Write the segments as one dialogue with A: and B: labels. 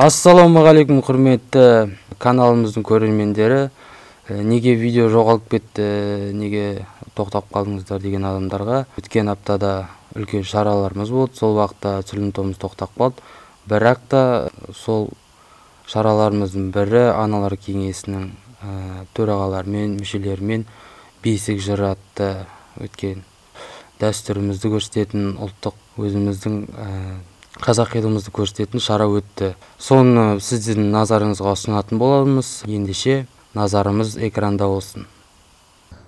A: Ассалаумағалейкум, құрметті каналымыздың көрермендері. Неге видео жоғалып кетті, неге тоқтап қалдыңыздар деген адамдарға, өткен аптада үлкен шараларымыз болды, сол уақытта түсірілім тобымыз тоқтап қалды. Бірақ та сол шараларымыздың бірі аналар кеңесінің төрағаларымен, мүшелерімен бесік жыры атты өткен дәстүрімізді көрсететін, ұлттық өзіміздің қазақилығымызды көрсететін шара өтті. Соны сіздердің назарыңызға ұсынатын боламыз. Ендеше назарымыз экранда болсын.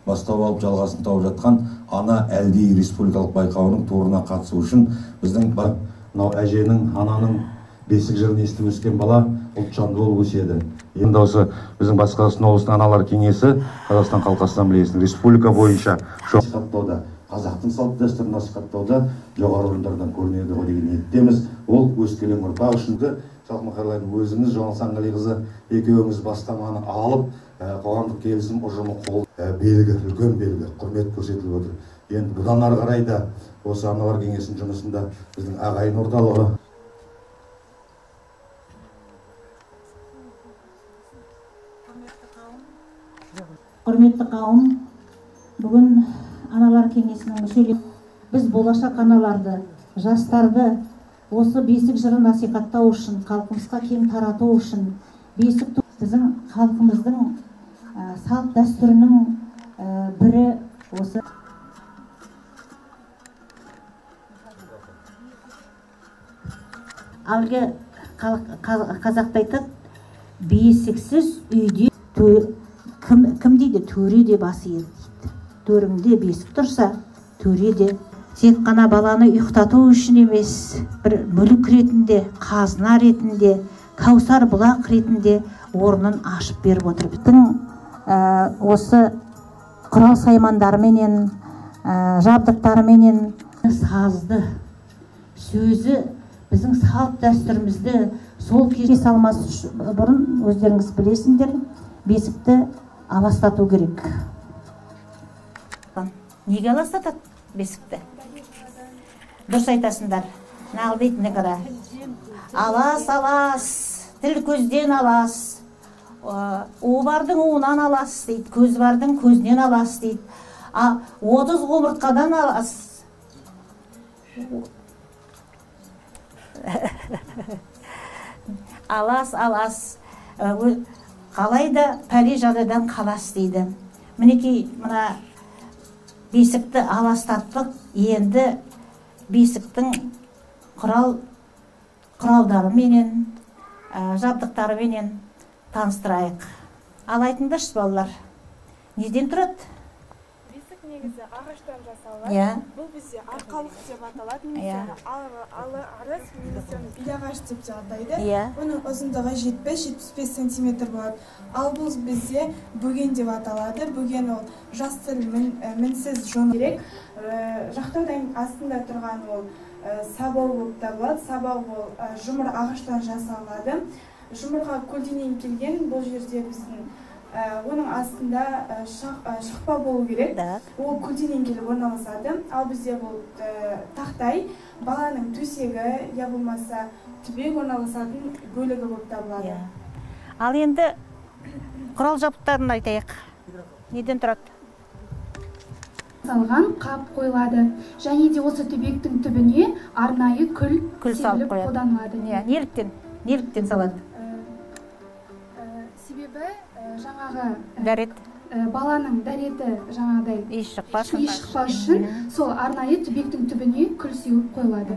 B: Бастау алып жалғасын тауып жатқан Ана әлди республикалық байқауының турына қатысу үшін біздің мынау әженің, ананың бесік жырын естіп өскен бала ұлтжанды болып өседі. Енді осы біздің Батыс Қазақстан облысының аналар кеңесі Қазақстан Халқы Ассамблеясының республика бойынша насихаттауда, қазақтың салт дәстүрін насихаттауда жоғары орындардан көрінеді ғой деген ниеттеміз. Ол өскелең ұрпақ үшін де Жалқын Қарлайдың өзіңіз, Жуан Саңғалиқызы екеуіңіз бастаманы алып, қоғамдық келісім ұжымы қол белгі, үлкен белгі, құрмет көрсетіліп отыр. Енді бұдан ары қарай да осы аналар кеңесінің жұмысында біздің ағайын орталығы.
C: Құрметті қауым, бүгін аналар кеңесінің мүшелері біз болашақ аналарды, жастарды осы бесік жырын насихаттау үшін, халқымызға кең тарату үшін, бесік біздің халқымыздың салт дәстүрінің бірі осы. Әлгі қазақта айтады, бесіксіз үйде кім дейді, төре де басы иеді дейді. Төріңде бесік тұрса, төре де. Тек қана баланы ұйықтату үшін емес, бір мүлік ретінде, қазына ретінде, кәусар бұлақ ретінде орнын ашып беріп отыр. Біздің осы құрал саймандарыменен, жабдықтарыменен сазды сөзі біздің салт дәстүрімізді сол кезде салмас бұрын өздеріңіз білесіңдер, бесікті аластату керек. Неге аластатады бесікті? Дұрыс айтасыңдар. Нағыл дейтін қара. Алас, алас, тіл көзден алас, у бардың уынан алас дейді, көз бардың көзінен алас дейді, 30 омыртқадан алас. Алас, алас, қалай да пәле жағдайдан қалас дейді. Мінекей мына бесікті аластаттық, енді бесіктің құралдарыменен, жабдықтарыменен таныстырайық. Ал айтыңдаршы, балалар, неден тұрады?
D: Бесік негізі ағаштан жасалады. Бұл бізде арқалық деп аталады, немесе алы арыс, немесе белағаш деп те атайды. Оның ұзындығы 70-75 сантиметр болады. Ал бұл бізде бөген деп аталады. Бөген ол жасыл мінсіз жон керек. Жақтаудан астында тұрған ол сабау болып табылады. Сабау ол жұмыр ағаштан жасалады. Жұмырға көлденең келген бұл жерде біздің оның астында шықпа болу керек. Ол көлденең келіп орналасады. Ал бізде бұл тақтай баланың төсегі, я болмаса түбек орналасатын бөлігі болып табылады.
C: Ал енді құрал жабдықтарын айтайық. Неден тұрады?
E: Салған қап қойылады. Және де осы түбектің түбіне арнайы күл салып қолданылады.
C: Неліктен? Неліктен салады?
E: Себебі жаңағы
C: дәрет,
E: баланың дәреті жаңағыдай
C: иіс шықпас
E: үшін сол арнайы түбектің түбіне күл сеуіп қойылады.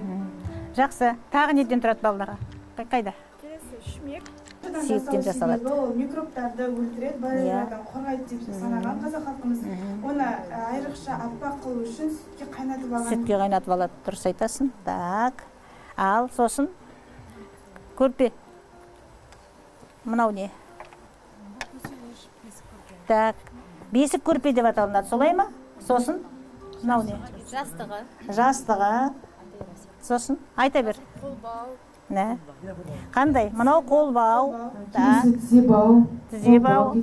C: Жақсы. Тағы неден тұрады балаларға? Қайда?
D: Келесі шүмек.
C: Сүйектен жасалады.
D: Ол микробтарды өлтіреді, балалардан қорғайды деп санаған қазақ халқымыз. Оны айрықша аппақ қылу үшін сүтке қайнатып алған.
C: Сүтке қайнатып алады, дұрыс айтасың. Так. Ал сосын көрпе. Мынау не? Так, бесік көрпе деп аталынады, солай ма? Сосын мынау не?
F: Жастығы.
C: Жастығы. Сосын айта бер.
D: Қолбау.
C: Не? Қандай? Мынау қолбау.
D: Тізебау.
C: Тізебау.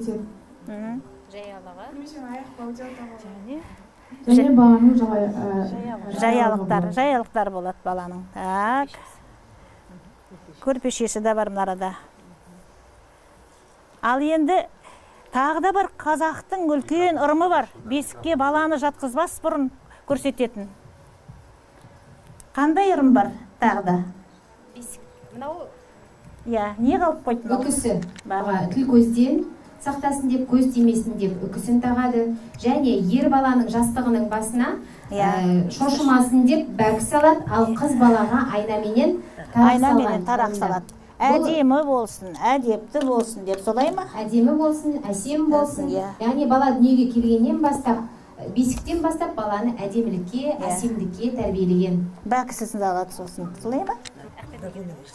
F: Жаялығы.
E: Және баланың
C: жаялықтары, жаялықтар болады баланың. Так. Көрпешесі де бар мына арада. Ал енді тағы да бір қазақтың үлкен ырымы бар. Бесікке баланы жатқызбас бұрын көрсететін. Қандай ырым бар тағы да?
F: Бесік. Мынау
C: иә, не қалып қойды мынау?
G: Үкісі. Тіл көзден сақтасын деп, көз тимесін деп үкісін тағады. Және ер баланың жастығының басына шошымасын деп бәк салады, ал қыз балаға айнаменен
C: тарақ салады. Әдемі болсын, әдепті болсын деп солай ма?
G: Әдемі болсын, әсем болсын. Яғни бала дүниеге келгеннен бастап, бесіктен бастап баланы әдемілікке, әсемдікке тәрбиелеген.
C: Бәкісін алады сосын, солай ма?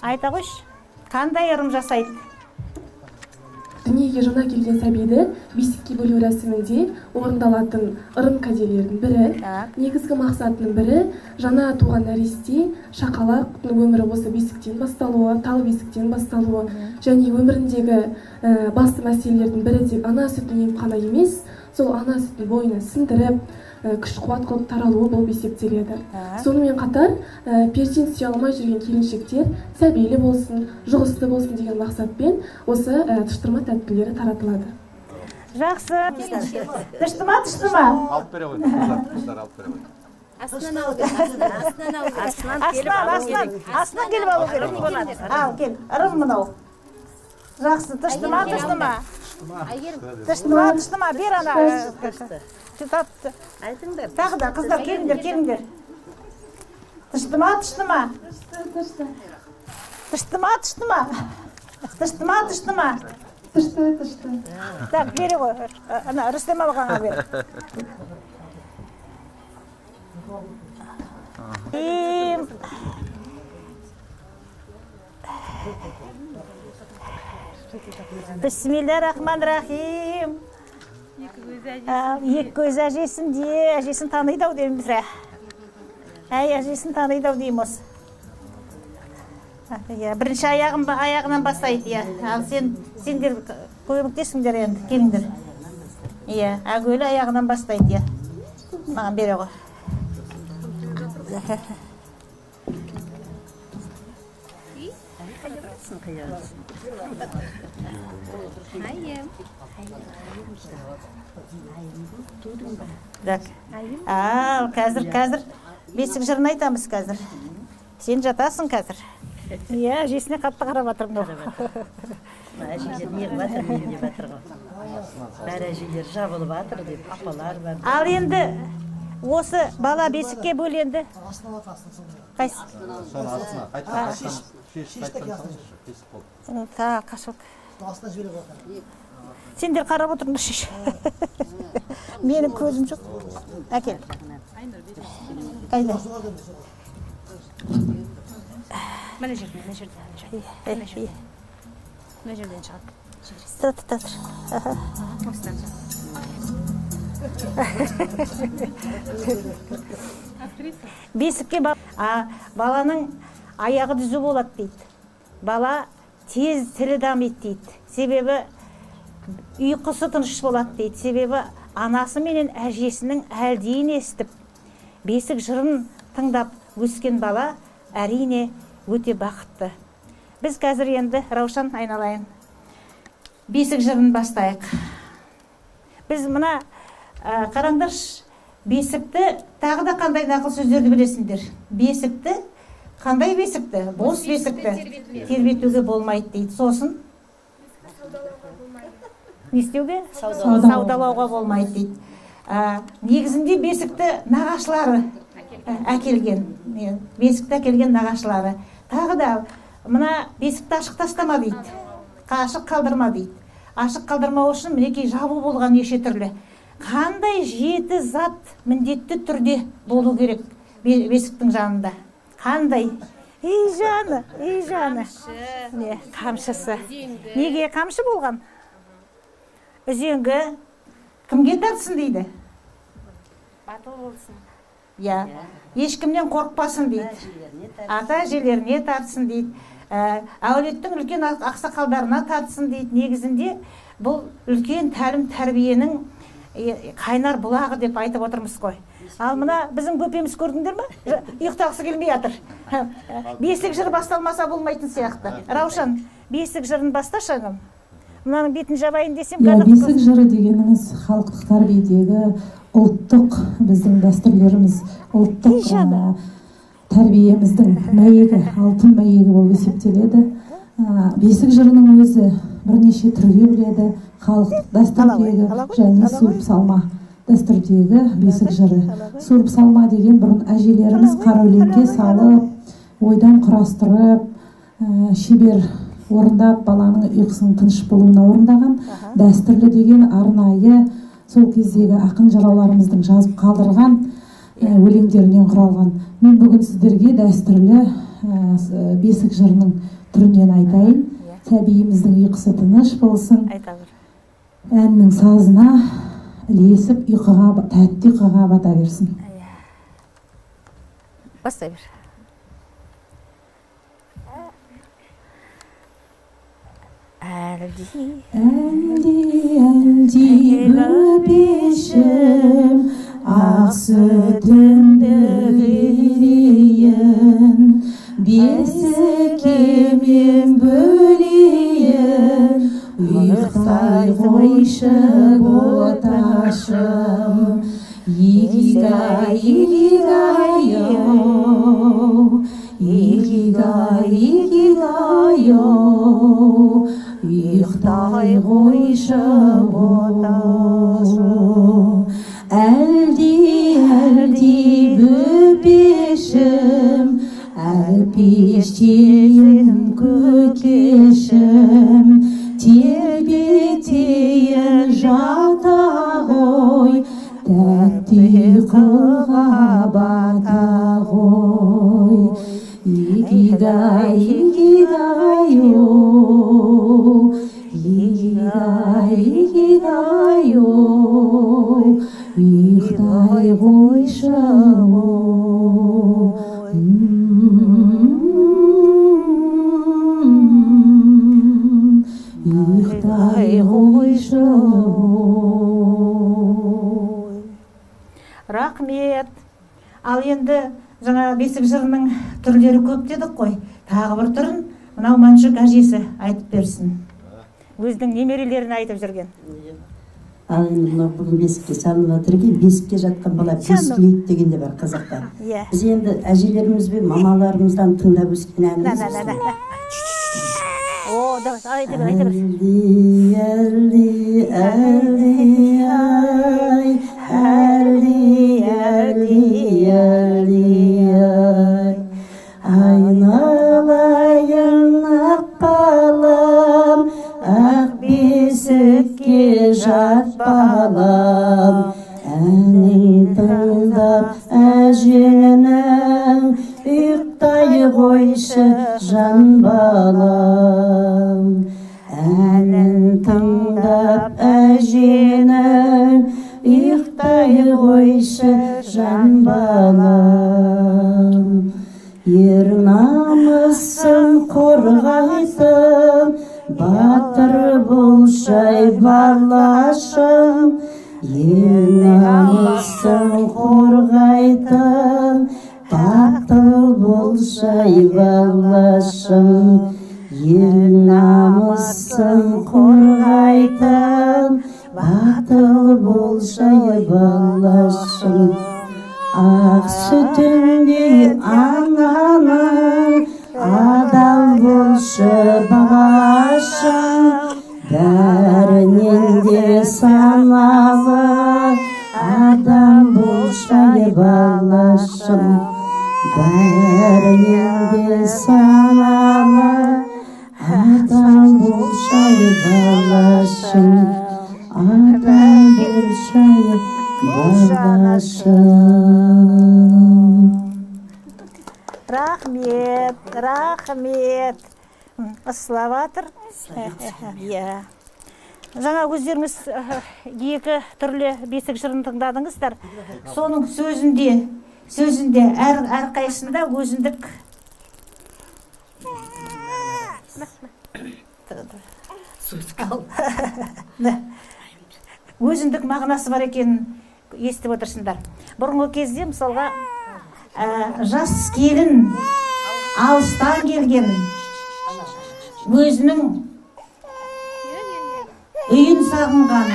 C: Айта қойшы, қандай ырым жасайды?
D: Дүниеге жаңа келген сәбиді бесікке бөлу рәсімінде орындалатын ырым кәделердің бірі, негізгі мақсатының бірі, жаңа туған нәресте шақалақтың өмірі осы бесіктен басталуы, тал бесіктен басталуы, және өміріндегі басты мәселелердің бірі тек ана сүтін еміп қана емес, сол ана сүтін бойына сіңдіріп, күш қуат қылып таралуы болып есептеледі. Сонымен қатар перзент сүйе алмай жүрген келіншектер сәбилі болсын, жұғысты болсын деген мақсатпен осы тыштырма тәттілері таратылады.
C: Жақсы. Тыштырма, тыштырма.
B: Алып бере ғой, қыздар алып бере ғой.
F: Астынан алу керек.
C: Астынан келіп алу керек. Ал, кел, ырым мынау. Жақсы, тыштырма, тыштырма. Тыштырма, тыштырма, бер ана. Тағы да, қыздар, келіңдер, келіңдер. Тыштыма, тыштыма. Тыштыма, тыштыма. Тыштыма, тыштыма.
D: Тышты, тышты.
C: Так, бере ғой. Ана, Рүстем ағаңа бер. Бисмиллахиррахманиррахим. Екі көз әжесінде, әжесін таниды ау деймін сірә. Әй, әжесін таниды ау деймін осы. Бірінші аяғынан бастайды, иә. Ал сендер көмектесіңдер енді, келіңдер. Иә, әуелі аяғынан бастайды, иә. Маған бере ғой. Так. Ал, қазір, бесік жырын айтамыз қазір. Сен жатасың қазір. Иә, әжесіне қатты қарап жатыр мынау.
H: Әжелер не қылып жатыр, не деп жатыр ғой. Бәрі әжелер жабылып жатыр деп, апалар бар.
C: Ал енді осы бала бесікке бөленді. Қайсы?
B: Соны астына, қайтадан шешіп қайтадан бесік болды.
C: Так, қашып. Сендер қарап отырыңдаршы. Менің көзім жоқ. Әкел. Қайда?
F: Мына жерден, мына жерден, мына жерден. Мына жерден шығады.
C: Тұр, тұр, тұр.
F: Осыдан шығады.
C: Бесікке баланың аяғы түзу болады дейді. Бала тез тілі дамиды дейді. Себебі ұйқысы тыныш болады дейді. Себебі анасы менен әжесінің әлдиін естіп, бесік жырын тыңдап өскен бала әрине өте бақытты. Біз қазір енді, Раушан айналайын, бесік жырын бастайық. Біз мына қараңдаршы, бесікті тағы да қандай нақыл сөздерді білесіңдер? Бесікті, қандай бесікті? Бос бесікті тербетуге болмайды дейді. Сосын не істеуге? Саудалауға болмайды дейді. Негізінде бесікті нағашылары әкелген. Бесікті әкелген нағашылары. Тағы да мына бесікті ашық тастама дейді. Ашық қалдырма дейді. Ашық қалдырмау үшін мінекей жабу болған неше түрлі. Қандай жеті зат міндетті түрде болу керек бесіктің жанында? Қандай? Ей жаны, ей жаны. Не, қамшысы. Неге қамшы болған? Үзеңгі кімге тартсын дейді?
F: Батыл болсын.
C: Иә, ешкімнен қорықпасын дейді. Ата әжелеріне тартсын дейді. Әулеттің үлкен ақсақалдарына тартсын дейді. Негізінде бұл үлкен тәлім тәрбиенің қайнар бұлағы деп айтып отырмыз ғой. Ал мына біздің бөпеміз көрдіңдер ме? Ұйықтағысы келмей жатыр. Бесік жыры басталмаса болмайтын сияқты. Раушан, бесік жырын басташы ағам. Мынаның бетін жабайын десем,
I: иә, бесік жыры дегеніміз халықтық тәрбиедегі ұлттық біздің дәстүрлеріміз, ұлттық тәрбиеміздің мәйегі, алтын мәйегі болып есептеледі. Бесік жырының өзі бірнеше түрге бөледі. Халықтық дәстүрдегі және суырып салма дәстүрдегі бесік жыры. Суырып салма деген бұрын әжелеріміз қара өлеңге салып, ойдан құрастырып, шебер орындап, баланың ұйқысының тыныш болуына орындаған. Дәстүрлі деген арнайы сол кездегі ақын жырауларымыздың жазып қалдырған өлеңдерінен құралған. Мен бүгін сіздерге дәстүрлі бесік жырының түрінен айтайын. Сәбиіміздің ұйқысы тыныш болсын. Әннің сазына ілесіп ұйқыға, тәтті ұйқыға бата берсін.
F: Бастай бер. Әлди,
I: әлди, әлди бөпешім, ақ сүтімді берейін, бесікке мен бөлейін, ұйықтай қойшы боташым. Игигай, игигай, оу, игигай, игигай, оу, ұйықтай қойшы боташым. Әлди, әлди бөпешім, әлпештейін көкешім, тербетейін жата ғой, тәтті ұйқыға бата ғой. Игигай, игигай, оу, игигай, игигай, оу, ұйықтай қойшы, оу. Ұйықтай қойшы.
C: Рахмет. Ал енді жаңа бесік жырының түрлері көп дедік қой. Тағы бір түрін мынау Мәншүк әжесі айтып берсін. Өзінің немерелерін айтып жүрген.
H: Ал енді мынау бүгін бесікке салынып жатыр екен. Бесікке жатқан бала бесіктейді деген де бар қазақта. Біз енді әжелеріміз бен мамаларымыздан тыңдап өскен әніміз.
C: О, давай, айта бер, айта бер.
H: Әлди, әлди, әлди, ай, әлди, әлди, әлди, ай. Айналайын ақ балам, ақ бесікке жат балам. Әнін тыңдап әженің, ұйықтай қойшы жан балам. Әнін тыңдап әженің, ұйықтай қойшы жан балам. Ер намысын қорғайтын, батыр болшай балашым. Ер намысын қорғайтын, батыл болшай балашым. Ел намысын қорғайтын, батыл болшай балашым. Ақ сүтіндей ананың, адал болшы балашым. Бәрінен де саналы, адам болшай балашым. Бәрінен де саналы, адам болшай балашым. Адам болшай балашым.
C: Рахмет, рахмет. Ысылап жатыр. Иә. Жаңа өздеріңіз екі түрлі бесік жырын тыңдадыңыздар. Соның сөзінде әрқайсысында өзіндік өзіндік мағынасы бар екенін естіп отырсыңдар. Бұрынғы кезде мысалға жас келін алыстан келген өзінің үйін сағынған,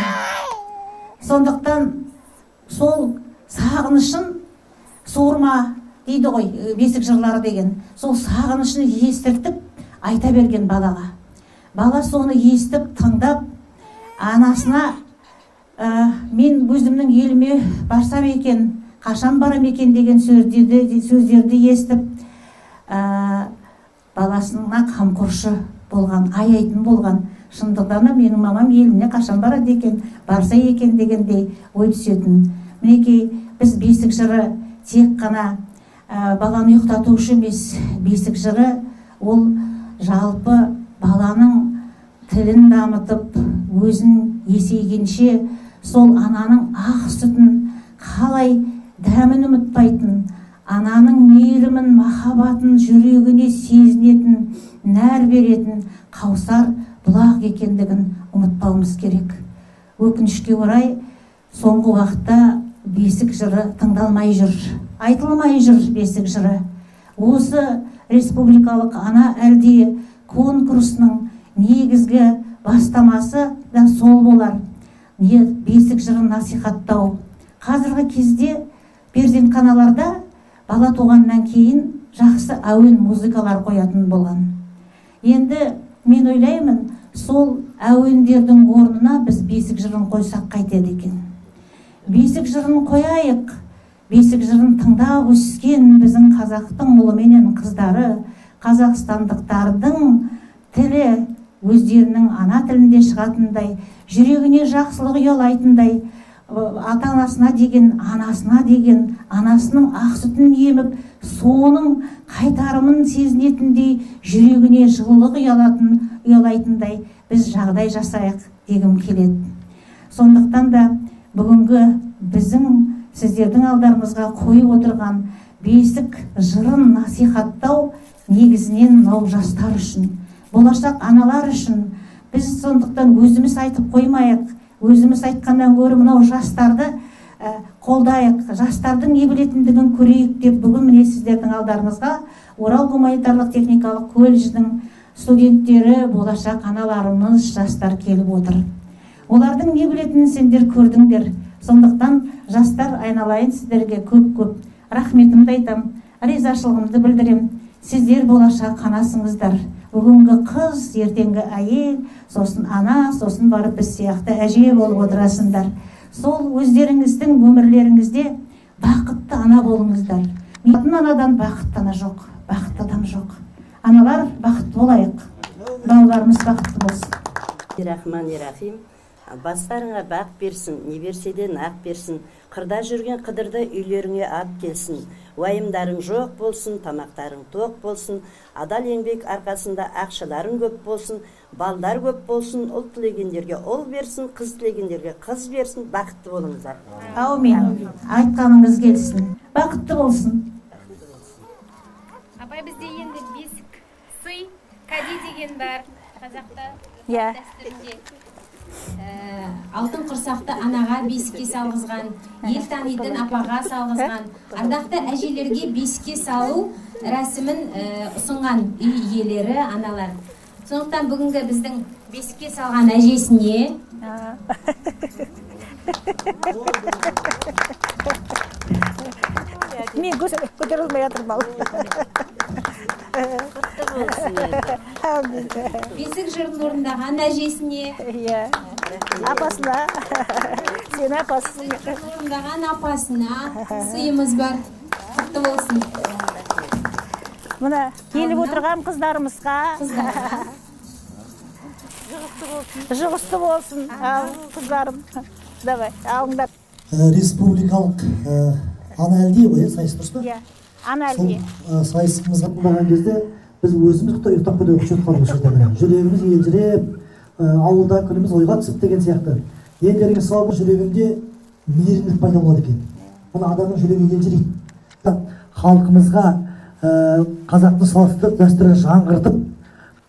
C: сондықтан сол сағынышын суырма дейді ғой, бесік жырлары деген, сол сағынышын естіртіп айта берген балаға. Бала соны естіп, тыңдап, анасына мен өзімнің еліме барсам екен, қашан барам екен деген сөздерді естіп, баласына қамқоршы болған, аяйтын болған. Шындығында менің мамам еліне қашан барады екен, барса екен дегендей ой түсетін. Мінекей, біз бесік жыры тек қана баланы ұйықтату үшін емес, бесік жыры ол жалпы баланың тілін дамытып, өзін есейгенше сол ананың ақ сүтін қалай дәмін ұмытпайтын, ананың мейірімін, махаббатын жүрегіне сезінетін, нәр беретін қаусар бұлақ екендігін ұмытпауымыз керек. Өкінішке орай, соңғы уақытта бесік жыры тыңдалмай жүр, айтылмай жүр бесік жыры. Осы республикалық ана әлде конкурсының негізгі бастамасы да сол болар. Бесік жырын насихаттау. Қазіргі кезде перзентханаларда бала туғаннан кейін жақсы әуен музыкалар қоятын болған. Енді мен ойлаймын, сол әуендердің орнына біз бесік жырын қойсақ қайтеді екен. Бесік жырын қояйық. Бесік жырын тыңдап өскен біздің қазақтың ұлы менен қыздары, қазақстандықтардың тілі өздерінің ана тілінде шығатындай, жүрегіне жақсылық ұялайтындай, ата-анасына деген, анасына деген, анасының ақ сүтін еміп, соның қайтарымын сезінетіндей, жүрегіне жылылық ұялайтындай біз жағдай жасайық дегім келеді. Сондықтан да бүгінгі біздің сіздердің алдарыңызға қойып отырған бесік жырын насихаттау негізінен мынау жастар үшін, болашақ аналар үшін. Біз сондықтан өзіміз айтып қоймайық, өзіміз айтқаннан гөрі мынау жастарды қолдайық, жастардың не білетіндігін көрейік деп бүгін міне сіздердің алдарыңызға Орал гуманитарлық техникалық колледждің студенттері, болашақ аналарымыз, жастар келіп отыр. Олардың не білетінін сендер көрдіңдер. Сондықтан жастар, айналайын, сіздерге көп-көп рахметімді айтам, ризашылығымды білдірем. Сіздер болашақ анасыңыздар. Бүгінгі қыз, ертеңгі әйел, сосын ана, сосын барып біз сияқты әже болып отырасыңдар. Сол өздеріңіздің өмірлеріңізде бақытты ана болыңыздар. Менің анадан бақытты ана жоқ, бақытты адам жоқ. Аналар бақытты болайық, балаларымыз бақытты болсын.
H: Рахмани-рахим. Бастарыңа бақ берсін, не берсе де нақ берсін. Қырда жүрген қыдырды үйлеріңе ап келсін. Уайымдарың жоқ болсын, тамақтарың тоқ болсын. Адал еңбек арқасында ақшаларың көп болсын, балдар көп болсын, ұл тілегендерге ұл берсін, қыз тілегендерге қыз берсін. Бақытты болыңыздар.
C: Әумин. Айтқаныңыз келсін. Бақытты болсын.
G: Апай, бізде енді бесік сый, кәде деген бар қазақта.
C: Иә.
G: Дәстүрінде. Алтын құрсақты анаға бесікке салғызған, ел танитын апаға салғызған, ардақты әжелерге бесікке салу рәсімін ұсынған үй иелері, аналар. Сондықтан бүгінгі біздің бесікке салған әжесіне
C: мен көтере алмай жатырмын.
G: Бесік жырын орындаған әжесіне,
C: апасына, сен апасысың.
G: Орындаған апасына сыйымыз бар. Құтты болсын.
C: Мына келіп отырған қыздарымызға жұғысты болсын. Ал қыздарым, давай, алыңдар.
J: Республикалық ана әлде ғой, сайыс дұрыс па?
C: Иә, ана әлде.
J: Сол сайысымызға тыңдаған кезде біз өзіміз ұйықтап кетіп ұшып қалдық осы жерде. Жүрегіміз елжіреп, ауылда күніміз ойға түсіп деген сияқты. Елдеріңе сау бол, жүрегінде мейірімділік пайда болады екен. Мұны адамның жүрегі елжірейді. Халқымызға қазақтың салт дәстүрін жаңғыртып,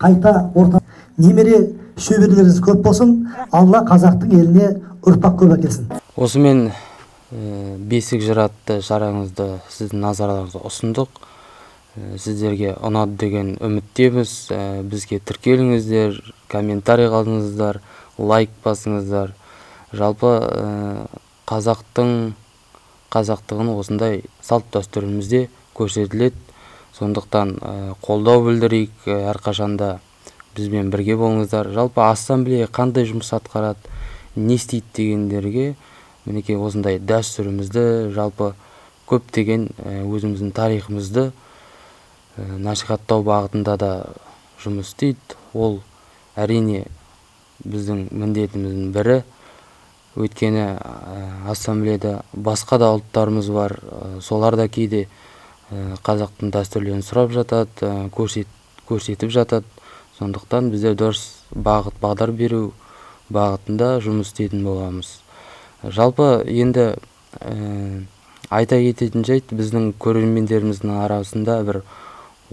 J: қайта орта немере шөберелеріңіз көп болсын. Алла қазақтың еліне ұрпақ көп әкелсін.
A: Осымен Бесік жыр атты шараңызды сіздің назарларыңызға ұсындық. Сіздерге ұнады деген үміттеміз. Бізге тіркеліңіздер, комментарий қалдырыңыздар, лайк басыңыздар. Жалпы қазақтың қазақтығын осындай салт дәстүрімізде көрсетіледі. Сондықтан қолдау білдірейік, әрқашанда бізбен бірге болыңыздар. Жалпы ассамблея қандай жұмыс атқарады, не істейді дегендерге мінекей осындай дәстүрімізді, жалпы көптеген өзіміздің тарихымызды насихаттау бағытында да жұмыс істейді. Ол әрине біздің міндетіміздің бірі. Өйткені ассамблеяда басқа да ұлттарымыз бар, солар да кейде қазақтың дәстүрлерін сұрап жатады, көрсетіп жатады. Сондықтан біздер дұрыс бағыт бағдар беру бағытында жұмыс істейтін боламыз. Жалпы енді айта кететін жайт, біздің көрермендеріміздің арасында бір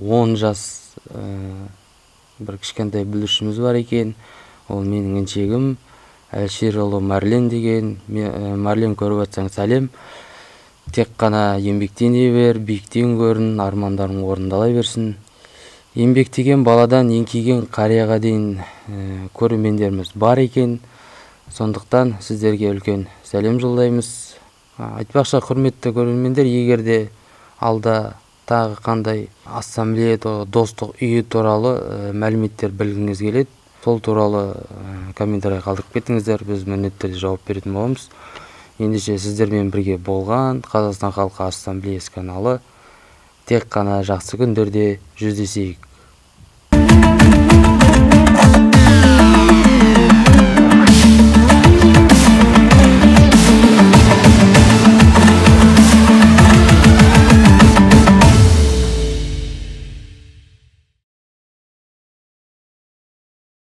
A: 10 жас бір кішкентай бүлдіршіміз бар екен. Ол менің інішегім Әлшерұлы Марлен деген. Марлен, көріп жатсаң сәлем. Тек қана еңбектене бер, биіктен көрін, армандарың орындала берсін. Еңбектеген баладан еңкейген қарияға дейін көрермендеріміз бар екен. Сондықтан сіздерге үлкен сәлем жолдаймыз. Айтпақшы, құрметті көрермендер, егер де алда тағы қандай ассамблея, достық үйі туралы мәліметтер білгіңіз келеді, сол туралы комментарий қалдырып кетіңіздер, біз міндетті түрде жауап беретін боламыз. Ендеше сіздермен бірге болған Қазақстан халқы ассамблеясы каналы. Тек қана жақсы күндерде жүздесейік.